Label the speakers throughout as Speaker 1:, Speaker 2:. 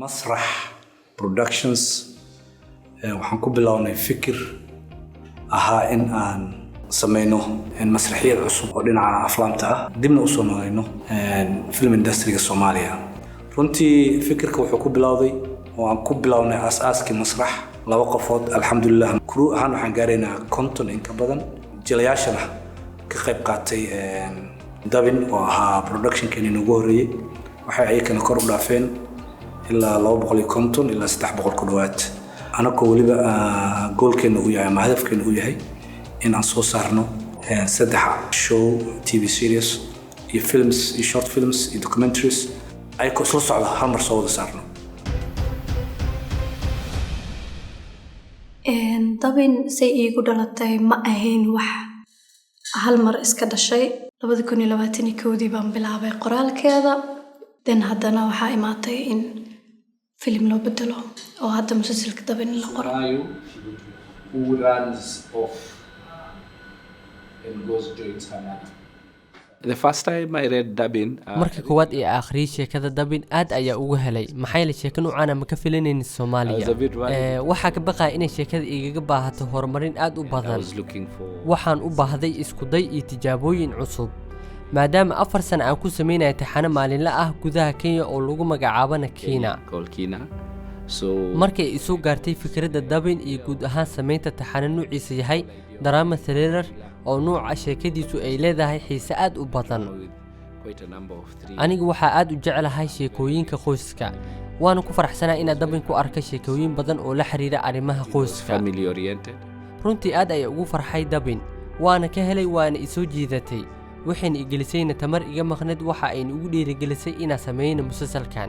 Speaker 1: Masrax Productions waxaan ku bilownay fikir ahaa in aan sameyno masraxiyad cusub oo dhinaca aflaamta ah, dibna usoo nooleyno film industryga Soomaaliya. Runtii fikirka wuxuu ku bilowday oo aan ku bilownay aas-aaskii Masrax laba qofood. Alxamdulilah, crew ahaan waxaan gaaraynaa 50 in ka badan. Jilayaashana ka qayb qaatay Dabin oo ahaa productionkeeni noogu horreeyey waxay ayakana kor u dhaafeen ilaa 250 ilaa 300 ku dhowaad, anagoo weliba goalkeena uu yahay ama hadafkeena uu yahay in aan soo saarno saddex show, TV series iyo films iyo short films iyo documentaries, ayakoo isla socda hal mar soo wada saarno.
Speaker 2: Dabin say iigu dhalatay ma ahayn wax hal mar iska dhashay. 2021dii baan bilaabay qoraalkeeda, then haddana waxaa imaatay in filim loo bedelo oo hadda musalsalka Dabin la qoro.
Speaker 3: Mayu, who runs off and goes joins her mother. The first time I read Dabin,
Speaker 4: Marka koowaad ee akhriyay sheekada Dabin, aad ayaa ugu helay, maxaa yeelay sheeko noocaana ma ka filanaynin Soomaaliya.
Speaker 3: I was a bit worried.
Speaker 4: Waxaa ka baqaya inay sheekada igaga baahato horumarin aad u
Speaker 3: I
Speaker 4: badan.
Speaker 3: was looking for
Speaker 4: Waxaan u baahday iskuday iyo tijaabooyin cusub, maadaama 4 sano aan ku samaynaya taxano maalinle ah gudaha Kenya oo lagu magacaabana Kiina.
Speaker 3: called Kina. So
Speaker 4: Markay isu gaartay fikradda Dabin iyo guud ahaan samaynta taxano nuuciisa yahay drama thriller oo nuuca sheekadiisu ay leedahay xiise aad u badan.
Speaker 3: with quite a number of three.
Speaker 4: Anigu waxaa aad u jeclahay sheekooyinka qoyska, waana ku faraxsanaa inaan Dabin ku arka sheekooyin badan oo la xiriira arrimaha qoyska.
Speaker 3: Family oriented.
Speaker 4: Runtii aad ayaa ugu farxay Dabin, waana ka helay, waana isoo jiidatay, waxayna igelisayna tamar iga maqnayd. Waxa ayna igu dhiirigelisay inaan sameyno musalsalkan.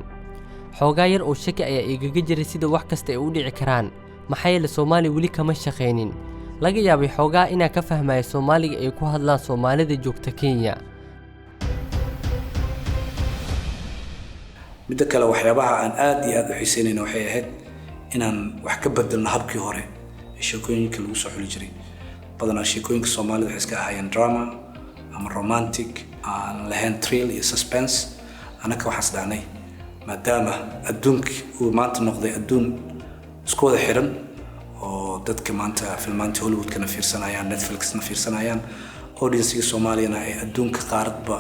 Speaker 4: Xoogaa yar oo shaki ayaa igaga jiray sida wax kasta ay u dhici karaan, maxaa yeele Soomaaliya weli kama shaqaynin. Laga yaabay xoogaa inaan ka fahmayo Soomaaliga ay ku hadlaan Soomaalida joogta Kenya.
Speaker 1: Midda kale, waxyaabaha aan aad iyo aad u xiiseynayna waxay ahayd inaan wax ka bedelno habkii hore ee sheekooyinka lagu soo xuli jiray. Badanaa sheekooyinka Soomaalida waxay iska ahaayeen drama ama romantic aan lahayn thrill iyo suspense. Annaka waxaan isdhahnay, maadaama adduunki uu maanta noqday adduun isku wada xiran oo dadka maanta filmaanta Hollywoodkana fiirsanayaan, Netflixna fiirsanayaan, audiencega Soomaaliyana ay adduunka qaaradba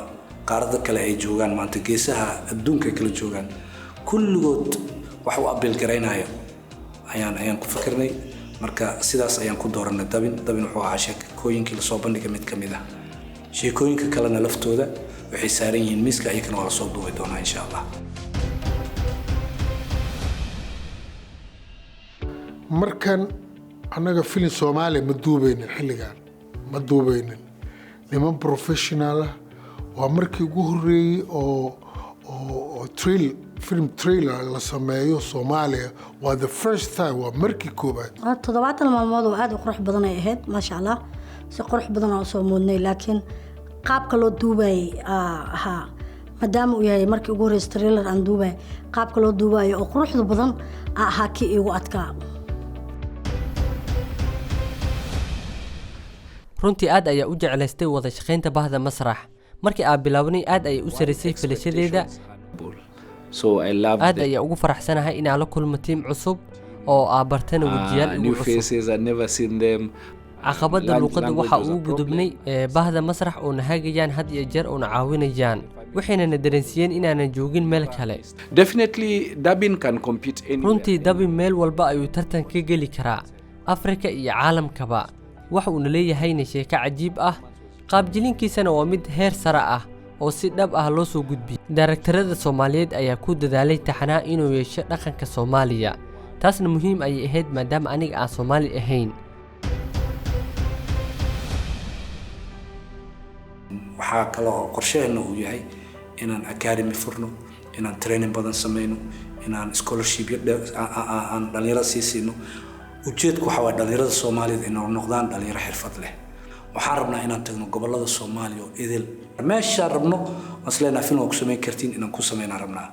Speaker 1: qaarada kale ay joogaan, maanta geesaha adduunka ay kala joogaan, kulligood wax u appeal garaynayo ayaan ku fikirnay. Marka sidaas ayaan ku dooranay Dabin. Dabin wuxuu ahaa sheekooyinkii lasoo bandhigay mid ka mid ah. Sheekooyinka kalena laftooda waxay saaran yihiin miiska, ayakana waa lasoo duubi doonaa, insha Allah.
Speaker 5: Markan annaga filin Soomaaliya ma duubaynin, xilligan ma duubaynin niman professional ah. Waa markii ugu horreeyey oo film trailer la sameeyo Soomaaliya. Waa the first time, waa markii koowaad.
Speaker 6: 70 maalmood oo aad u qurux badan ay ahayd, maasha Allah. Si qurux badan aan usoo moodnay, laakiin qaabka loo duubayay ahaa, maadaama uu yahay markii ugu horreysay trailer aan duubayay, qaabka loo duubayo oo quruxda badan aa ahaa kii iigu adkaa.
Speaker 4: Runtii aad ayaa u jeclaystay wada shaqaynta bahda Masrax. Markii aan bilownay, aad ayay u saraysay filashadeeda.
Speaker 3: So I loved
Speaker 4: Aad
Speaker 3: the
Speaker 4: ayaa ugu faraxsanahay inaan la kulmo tiim cusub oo aa bartana wejiyaal igu
Speaker 3: new
Speaker 4: cusub.
Speaker 3: faces. I'd never seen them.
Speaker 4: Caqabadda luuqadda
Speaker 3: Language
Speaker 4: waxaa
Speaker 3: was a
Speaker 4: ugu gudubnay
Speaker 3: problem.
Speaker 4: ee bahda Masrax oo na hagayaan had iyo jeer oo na caawinayaan, waxayna na dareensiiyeen inaanan joogin meel kale.
Speaker 3: Definitely, Dabin can compete anywhere.
Speaker 4: Runtii Dabin meel walba ayuu tartan ka geli karaa, Afrika iyo caalamkaba. Waxa uuna leeyahayna sheeko cajiib ah, qaabjilinkiisana waa mid heer sare ah oo si dhab ah loo soo gudbiyey. Daaragtarada Soomaaliyeed ayaa ku dadaalay taxanaha inuu yeesho dhaqanka Soomaaliya, taasna muhiim ayay ahayd maadaama aniga aan Soomaali ahayn.
Speaker 1: Waxaa kale oo qorshaheena uu yahay inaan academy furno, inaan training badan sameyno, inaan scholarshipyo aan dhalinyarada sii siino. Ujeedku waxaa waay dhalinyarada Soomaaliyeed inay noqdaan dhalinyaro xirfad leh. Waxaan rabnaa inaan tagno gobollada Soomaaliya oo idil. Meeshaan rabno waan isleenaha film waa ku samayn kartiin, inaan ku sameynaan rabnaa.